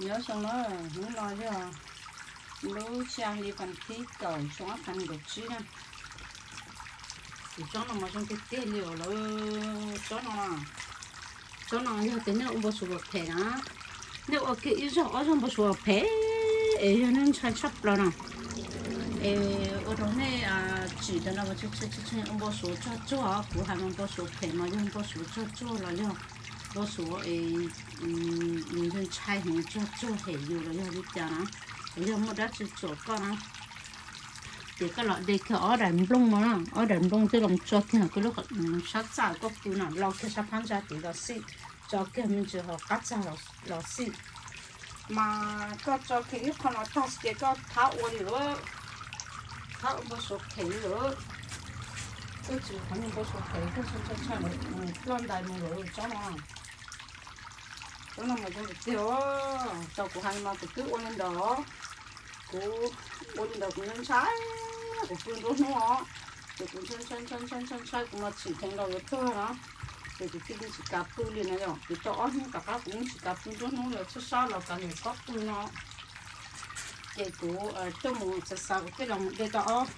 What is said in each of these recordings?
Nyob zoo na, hnub no yog lub xya hli vas thib kaum xyoo ob phav nees nkaum tsib na. Tus tsob no mas zoo tiag tiag li os lawv. Tsob no, tsob no yog tias nej ua npau suav phem na, nej ua kiag ib zaug ob zaug npau suav phem, es yog nej ntshai tshaj plaws no, es ua rau nej tsim tas no mas tshee tshee ua npau suav tsog tsuag. Kuv hais mas npau suav phem mas yog npau suav tsog tsuag los yog npau suav es yus ntshai heev tsog tsuag hem yus los yog li cas na, los yog muaj dab tsi tsuam koj na, ces koj los de kiag ob daim nplooj no na, ob daim nplooj twb los tso kiag koj lub sab txaj koj pw no, lo kiag sab phab ntsa tid los xij, tso kiag me ntsis hauv qab txag los xij. Mas koj tso kiag ib qho no tag ces koj thab ua li lawm, thab ua npau suav phem li lawm. Koj tsis qhov npau suav phem koj ntshai ntshai ntshai ploj ntais mus lawm tsob no. Tsob no mas zoo tiag tiag, tau kuv hais mas kuv twb ua li ntawd, kuv ua li ntawd kuv ntshai, kuv pw nruab hnub os, ces kuv ntshai ntshai ntshai ntshai ntshai kuv mas tsim dheev los yuav tuag na, ces kuv thiaj li tsis kav pw li no yom. Kuv tau ob hnub tom qab kuv yeej tsis kav pw nruab hnub li, txhob sab los kav liam pob pw no. Ces kuv tuaj mus xav xav kuv thiaj los mus de tau ob,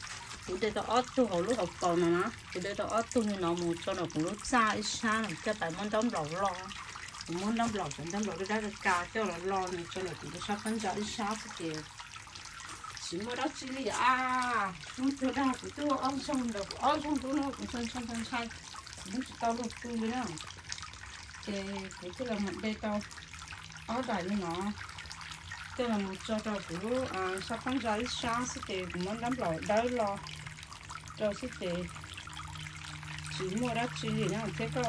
kuv de tau ob tug hauv lub hauv paus no na, kuv de tau ob tug li no mus tso nram kuv lub txaj ib sab no, coj pais muab ntaub nplaum lo, kuv muab ntaub nplaum, cov ntaub nplaum daj daj ka coj los lo nws tso nram kuv lub sab phab ntsa ib sab xwb ces tsis muaj dab tsi li a. Muaj cua dag kuv twb ua ob zaug ntawd, kuv ob zaug nruab hnub kuv ntshai ntshai ntshai ntshai, kuv yeej tsis tau luag pw li na. Ces kuv thiaj los mus de tau ob daim li no, coj los mus tso rau kuv lub sab phab ntsa ib sab xwb ces kuv muab ntaub nplaum dawb lo rau xwb ces tsis muaj dab tsi li na, thiab koj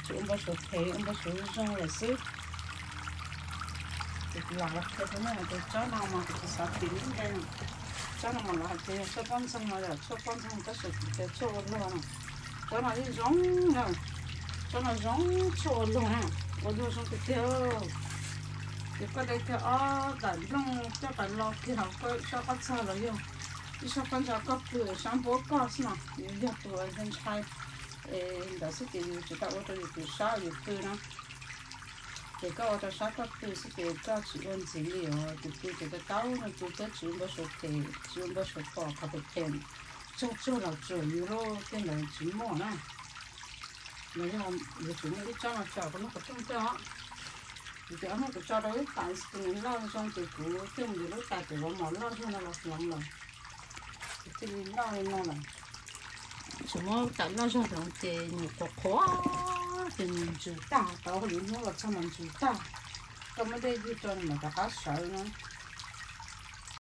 tsis ua npau suav phem, ua npau suav zoo lawm xwb. Ces kuv lam los qhia rau nej hais tias tsob no mas kuv tsis xav piav lub npe no, tsob no mas lawv hais tias yog tshuaj pob ntxoog no yom, tshuaj pob ntxoog tab sis kuv tias tshuaj ua luag no. Tsob no yeej zoo na, tsob no zoo tshuaj ua luag na, ua luag zoo tiag tiag. Ces koj de kiag ob daim nplooj coj pais lo kiag hauv koj sab qab txag los yog ib sab phab ntsa koj pw sab npuab koj xwb no, yus yog tus ntshai ntawd xwb ces yus tsis tau ua rau yus tus sab yus pw na. Ces koj ua rau sab koj pw xwb ces koj tsis ua ntxiv li os. Tus pw ces tau tau no, tus pw thiab tsis ua npau suav phem, tsis ua npau suav pom qhov phem phem, tsog tsog los tsuam yus lub tej ntawd tsis muaj na. Los yog yuav tsum muaj ib tsob no tso rau lub qhov rooj thiab os. Kuv ces ob hnub kuv tso rau lub tais xwb ces nws loj zoo ces kuv thiaj mus yuav lub tais pem vov mom loj zog no los hloov lawm, kuv thiaj li loj li no lawm. Tsis muab tais loj zog hloov ces nws qhuav qhuav ces nws ntsws tag, tau hauj lwm hnub los txog mas ntsws tag. Koj muab dej ywg rau nws mam rov qab sawv na.